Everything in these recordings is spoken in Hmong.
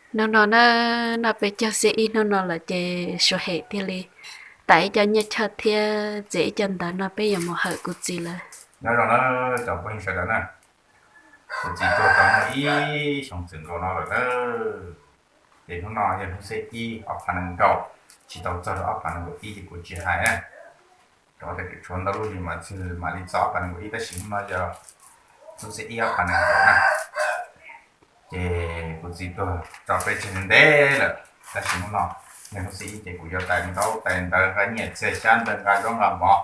Hnub no na, noj peb caug xiab ib hnub no lawm ces Suav Hem thiaj li tas ib co nyiaj choj thiab txiav ib co ntawv no peb yuav mus hawm kuv txiv lawm. Nyob zoo na cov phooj ywg sawv daws na, kuv txiv tuag tau muaj ib xyoo txwm nkaus no lawm na. Ces hnub no yog hnub xiab ib ob phav nees nkaum, tsis tau txog rau ob phav nees nkaum ib ces kuv tsis hais na. Rau qhov tias tshuav ntau lub hlis mas txog mam li txog ob phav nees nkaum ib, tab sis hnub no yog hnub xiab ib ob phav nees nkaum na. Ces kuv txiv tuag tso peb tseg ntev lawm, tab sis hnub no yog hnub xiab ib ces kuv yuav tais ntaub tais ntawv, nqa nyiaj txiag xyab ntawv, nqa zaub nqa mov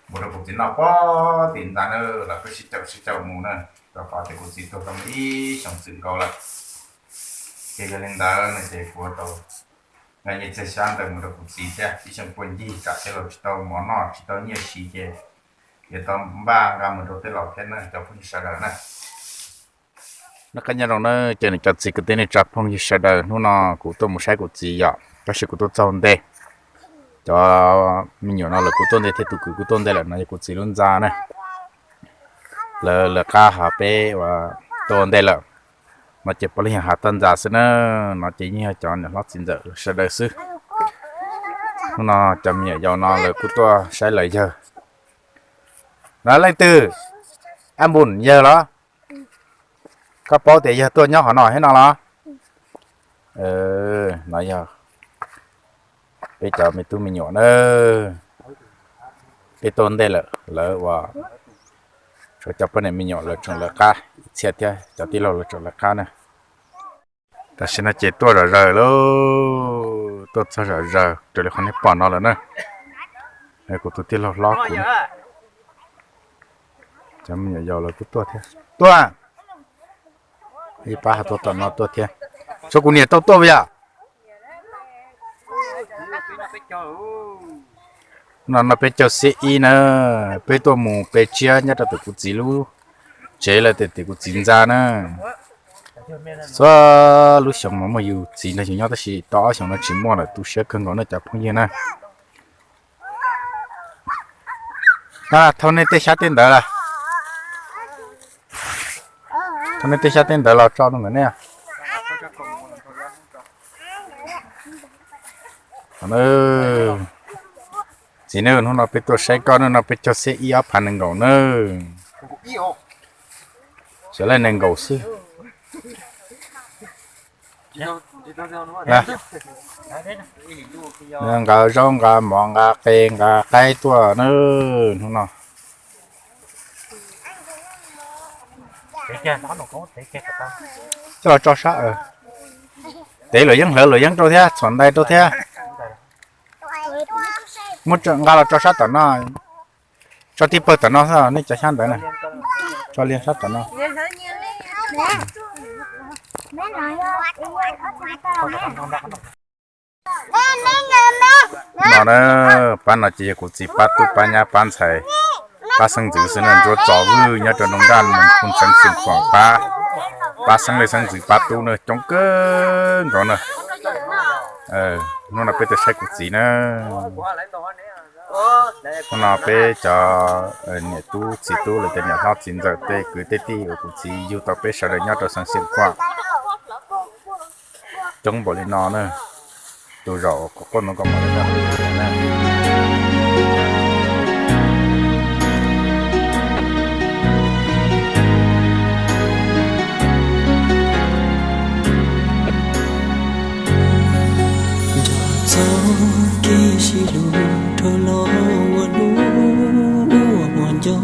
mus rau kuv txiv noj puag tim ntxa na, los peb sib caum sib caum mus na, rau qhov tias kuv txiv tuag tau muaj ib xyoos txwm nkaus lawm. Ces yog li ntawd no ces kuv tau nqa nyiaj txiag xyab ntawv mus rau kuv txiv thiab ib xyoos puag ncig tsam tej laus tsis tau mov noj tsis tau nyiaj siv ces yuav tau npaj nqa mus rau tej laus thiab na cov phooj ywg sawv daws na. Noj qab nyob zoo na, ces nws cov txiv kwv tij neej tsa phooj ywg sawv daws, hnub no kuv tuaj mus saib kuv txiv yom, tab sis kuv tuaj txog ntej. Cov me nyuam no lawv kuj tuaj ntej thiab tus kwv kuj tuaj ntej lawm, no yog kuv txiv lub ntxa na. Lawv lawv qab hos peb uas tuaj ntej lawm. No ces puav leej yog hav toj ntxas xwb na, no ces yeej yog cov niam hlob txiv ntxawm sawv daws xwb. Hnub no cov me nyuam yaus no lawv kuj tuaj saib lawv yawg. No leej twg? Ab Npun yawg los? Koj paub tias yawg tuaj nyob qhov no thiab no los? No yog peb cov me tub me nyuam na, peb tuaj ntej lawm, lawv uas tshuav cov poj niam me nyuam lawv tseem lawv qab ib txhia thiab cov tij laug lawv tseem lawv qab na. Tam sim no ces tuaj zom zaws lauj, tuaj txog zom zaws raws li qhov nej pom no lawm na. Kuv tus tij laug hlob kuv, cov me nyuam yaus lawv kuj tuaj thiab. Tuaj, ib pab hais tuaj tom no tuaj thiab. Tshuav kuv niam tau tuaj puas yog? No no peb caug xiab ib na, peb tuaj mus pe tsiab nyob rau tus kuv txiv lub tsev lawm, tias kuv txiv ntxa na. Xub lub xyoo mas muaj yus txiv nrog yus nyob tab sis tau ob xyoos no tsis muaj lawm, tu siab kawg nkaus na cov phooj ywg na. Thauj nej tej xyab tej ntawv lawm. Thauj nej tej xyab tej ntawv los tso rau ntawm nej. Txiv na, hnub no peb tuaj saib koj, hnub no peb caug xiab ib ob phav nees nkaum na. Xyov lawm nees nkaum xwb. Nqa zaub nqa mov nqa qe nqa qaib tuaj na hnub no. Coj los tso sab, tev luam yeeb hlawv luam yeeb rau thiab txhuam ntais rau thiab. Muab nqa los tso sab tom no, tso tib pawg tom no xwb, nej cov xyab ntawv na, tso liag sab tom no. No na, pab no ces yog kuv txiv pab tub pab nyab pab ntxhais pab xeeb ntxwv xwb na, Ntsuab Txos Vwj nyob rau nroog Nraj Moos, Phooj Xeev Xeem Khuam pab, pab xeeb leej xeeb ntxwv pab tub na, coob kawg nkaus na. Hnub no peb tuaj saib kuv txiv na. Hnub no peb cov niam tub txiv tub los tias niam hlob txiv ntxawm tej kwv tej tij uas kuv txiv yug tau peb sawv daws nyob rau Xeev Xeem Khuam coob npaum li no na. Tus zaum uas kuv quaj ntsoov kom mus li no na. Nco txog kev sib hlub rau los ua hnub ua hmo nco,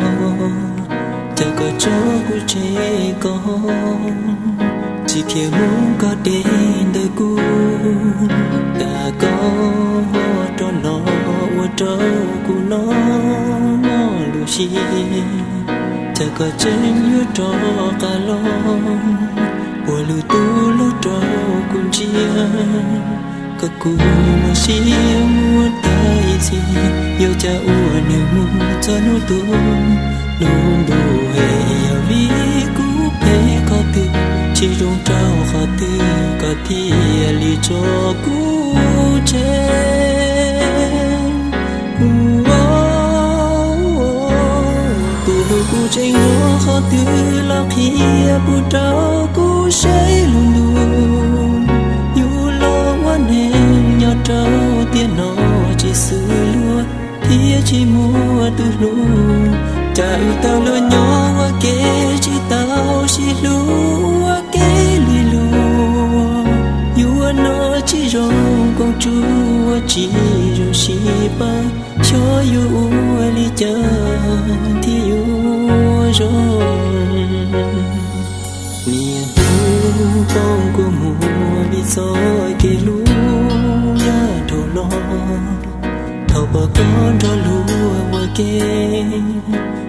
cas koj tso kuv tseg koj, tsis khiav mus koj deb ntawm kuv, cas koj ho rov los ua rau kuv no lub siab, cas koj tseem yuav rov qab los ua lwm tus lub rau kuv ntsia. Koj kuj muaj siab muaj tas ib txhis, yuav cas ua neeg mus txog hnub tuag, lub ntuj hem yog vim kuv phem qhov twg, tsis zoo rau qhov twg koj thiaj li tso kuv tseg. Tus hlub kuv tseem muaj qhov twg los qhia pub rau kuv saib lub ntuj. Poob kua muag vim txoj kev hlub yaj dhau los, thaum pom koj nrog luag ua ke,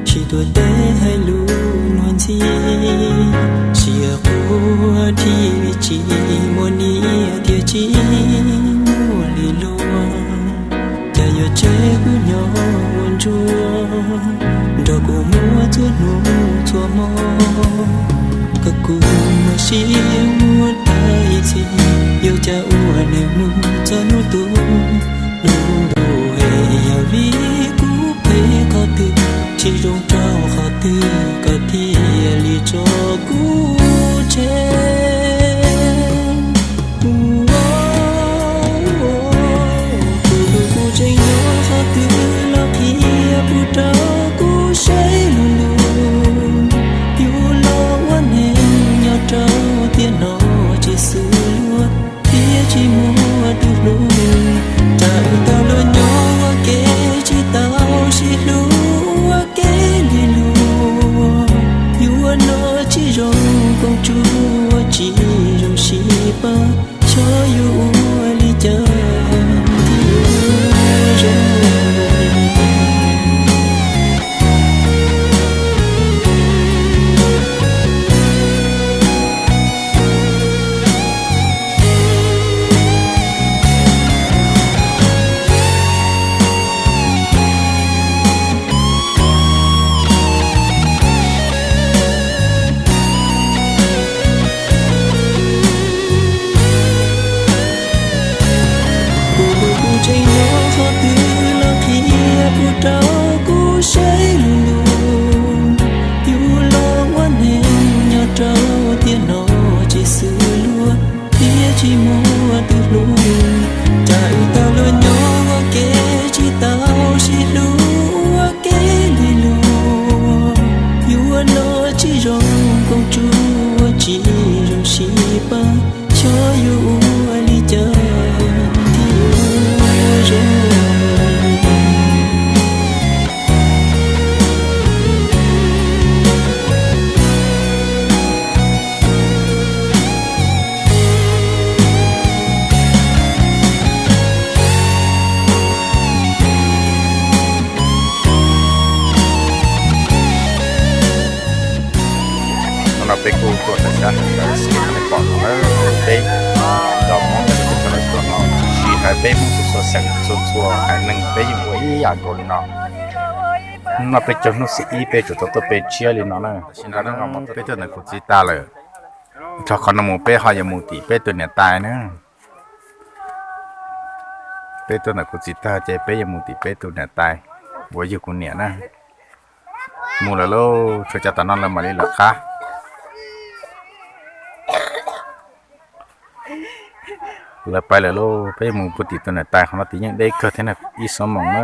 sib tuav teb hais lus luag ntxhi, siab quaj dhib vim tsis muaj niam thiab tsis muaj li luag. Cas yuav tseg kuv nyob ua ntsuag, nrog kuv muaj txhua hnub txhua hmo, koj kuv muaj siab muaj tag ib txhis, yuav cas ua neej mus txog hnub tuag. Hnub ntuj es yog vim kuv phem qhov twg, tsis zoo rau qhov twg koj thiaj li tso kuv tseg. Kuv lub kua tseem nyob qhov twg los qhia pub rau kuv saib lub ntuj, yuav los ua neeg nyob rau tiam no tsis xws luag thiab tsis muaj tus hlub. Cas wb tau los nyob ua ke tsis tau sib hlub ua ke li luag, yuav ua no tsis zoo koom tsuaj tsis zoo sib pab, xyov yuav ua li cas thiaj zoo. Kuv lub kua tseem nyob qhov twg los qhia pub rau kuv saib lub ntuj, yuav los ua neeg nyob rau tiam no tsis xws luag thiab tsis muaj tus hlub. Cas wb tau los nyob ua ke tsis tau sib hlub ua ke li luag, yuav ua no tsis zoo koom tsuaj tsis zoo sib pab, xyov yuav ua li cas thiaj zoo. Hnub no peb kuj tuaj ntawm sab heev ntawd xwb nej pom no na, peb cov Hmoob ntawm lub teb chaws no tuaj no tsis hais peb Hmoob txhua txhua xeem txhua txhua haiv neeg peb yeej ua ib yam nkaus li no. Hnub no peb caug hnub xiv ib peb tsuas tau tuaj peb tshiab li no na. Tam sim no peb tuaj ntawm kuv txiv tag lawm, txog qhov no mus peb ho yuav mus tim peb tus niam tais na. Peb tuaj ntawm kuv txiv tag ces peb yuav mus tim peb tus niam tais uas yug kuv niam na. Mus lawm lauj, tsuas cas tom no lawv mam li lawv qab. Lawv pais lawm lauj, peb yuav mus puag tim tus niam tais, qhov no tid yeej deb kawg thiab na, ib xuab moos na.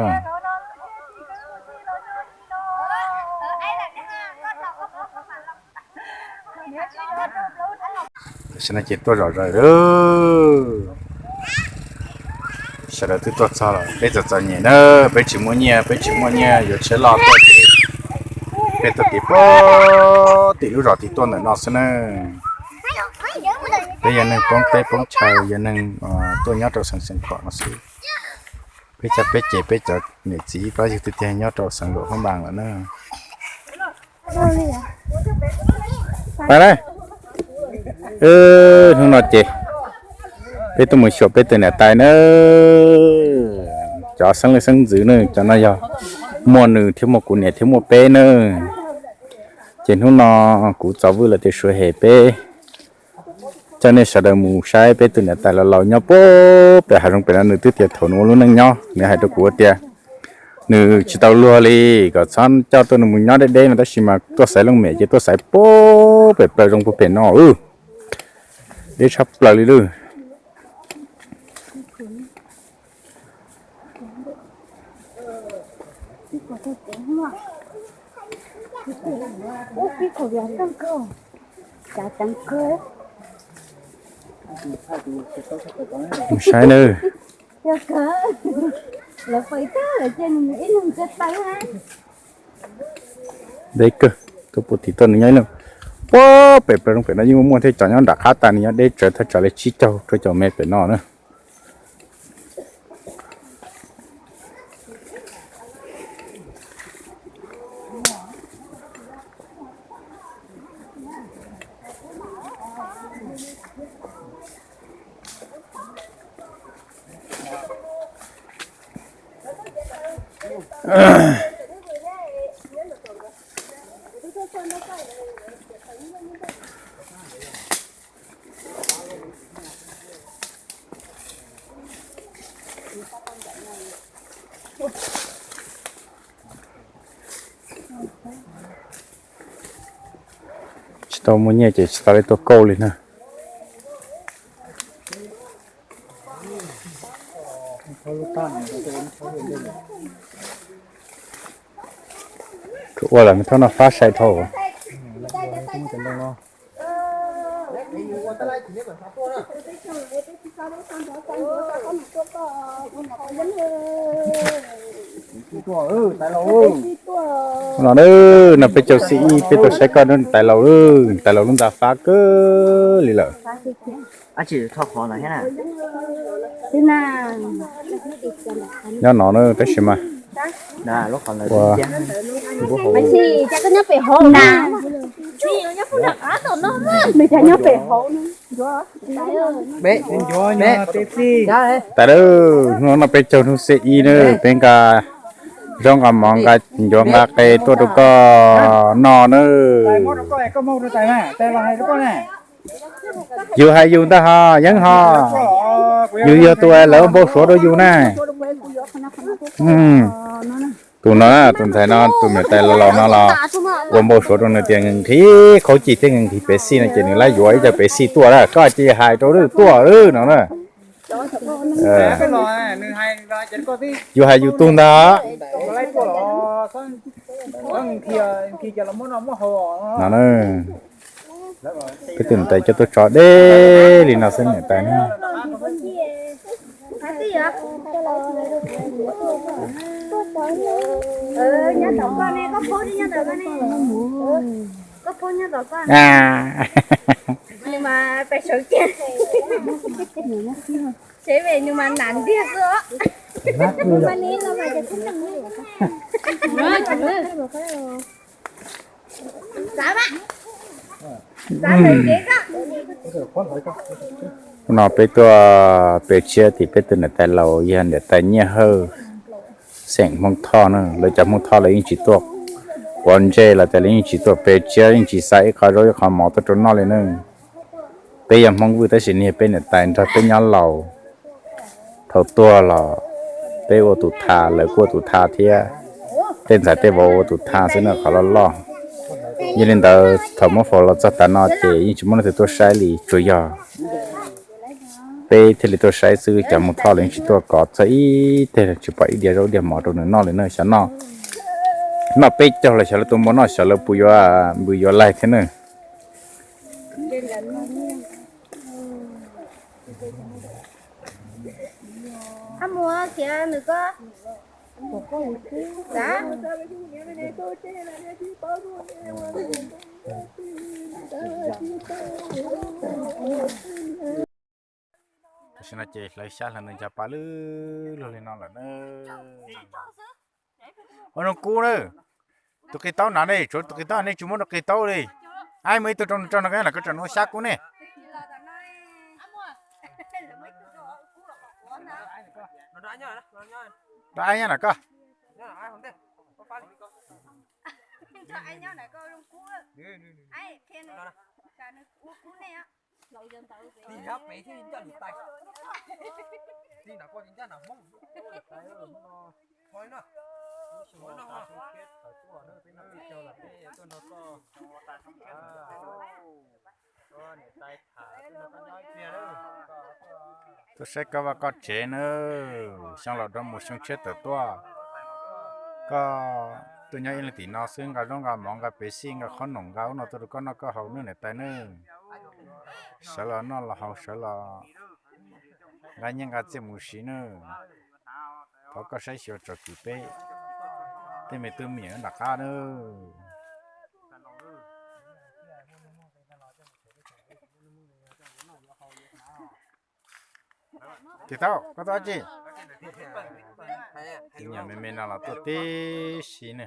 Tam sim no ces tuaj zom zaws lawm. Sawv daws twb tuaj txog lawm, peb txom txom nyem na, peb tsis muaj nyiaj, peb tsis muaj nyiaj yuav tsheb loj tuaj ces peb tuaj tim pab tim lub zos tim tuaj ntawm no xwb na. Peb yog neeg poob teb poob chaw, yog neeg tuaj nyob rau xeev Xeev Khuam no xwb. Peb cov peb ces peb cov niam txiv pab yug twb tiag nyob rau xeev Luam Phab Npas lawm na. Pab na, hnub no ces peb tuaj mus xyuas peb tus niam tais na. Cov xeeb leej xeeb ntxwv na, cov no yog muaj nws thiab muaj kuv niam thiab muaj peb na. Ces hnub no kuv Txos Vwj lawv tias suav hem peb coj nej sawv daws mus saib peb tus niam tais laus laus nyob puag pem hav zoov pem no, nws twb tias thaum nws ua lub neej nyob nws hais rau kuv tias nws tsis tau luag li, kom txhob coj tuaj nws mus nyob deb deb no, tab sis mas tuaj xaiv looj mem ces tuaj xaiv puag pem plaws zoo puag pem no. Deb tshaj plaws li lawm. Mus saib nawb. Deb kawg, tuaj puag tim tuaj nws nyob ib leeg. Puag pem plaws pem no yeej muaj muaj thiab, cov nyob nram qab tas nws nyob deb tsawv thaj tsam li tsib caug rau caum mev pem no na. Tsis tau muaj nyiaj ces tsis tau li tuaj kauj li na. Tsuas ua lawm me thaub no fab sai dhau. No na, no peb caug xib ib peb tuaj saib koj tais laus, tais laus lub ntaj fab kawg li lawm. Nyob no na tab sis mas ua tais laus, hnub no peb caug hnub xib ib na, peb nqa zaub nqa mov nqa ncuav nqa qe tuaj rau koj noj na. Yus hais yus ntag ho Yeeb ho, yus yog tus lawv ua npau suav rau yus na. Tus no, tus ntxhais no, tus niam tais laus no los ua npau suav rau nws tias nws nqhis qhaub cig thiab nws nqhis pev xij no ces nws lawv yuav ib co pev xij tuaj na, koj cia hais rau lwm tuaj no na. Yus hais yus tug ntag. No, peb tus niam tais coj tuaj tso deb li no xwb niam tais na. No peb tuaj pe tsiab tim peb tus niam tais laus yog niam tais Nyiaj Hawj, xeem Hmoob Thoj na. Lawv cov Hmoob Thoj lawv yeej tsis tuaj quav ntsej los tias lawv yeej tsis tuaj pe tsiab, yeej tsis xa ib qho zaub ib qho mov tuaj rau noj li na. Peb yog Hmoob Vwj tab sis nws yog peb niam tais nrog peb nyob laus. Thaum tuag los peb ua tus tha, lawv kuj ua tus tha thiab. Tej ntxhais tej vauv ua tus tha xwb na qhov loj loj. Yog li ntawd thaum muab faus los txog tav no ces yeej tsis muaj leej twg tuaj saib li, tsuas yog peb thiaj li tuaj saib xwb. Cov Hmoob Thoj los yeej tsis tuaj kov txog ib teg, tsis pom ib diav zaub diav mov rau nws noj li na. Xyov noj, noj peb caug los xyov lawv tus npua noj, xyov lawv puas yuav npws yuav laig thiab na. Tam sim no ces hlawv xyab hlawv ntawv ncho pa lwj luag li no lawm na. Ua zoo kub na. Tus qis taub na ne, tsuav tus qis taub, nej tsis muab rau qis taub li. Ai, muaj ib tug rau nws tso no, koj tsam nws ua xyab kub ne. Rau ai nyob na koj. Tuaj saib koj vaj koj tsev na, xyoo laus rov mus xyoo tshiab tawm tuaj. Koj tuaj nyob ib leeg tim no xwb, nqa zaub nqa mov nqa pev xij nqa qhob noom nqa ub no tuaj rau koj noj koj haus nawb niam tais nawb. Sawv los noj los haus, sawv los nqa nyiaj nqa txiaj mus siv nawb. Thov koj saib xyuas tsom kwm peb tej me tub me nyuam nram qab nawb. Txiv Thaub, koj tuaj tsi? Tus me me no los tuaj tib si ne.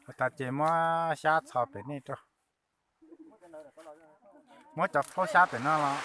Ua tas ces muab xyab txhos pem nej rau. Muab cov phaub xyab pem no los.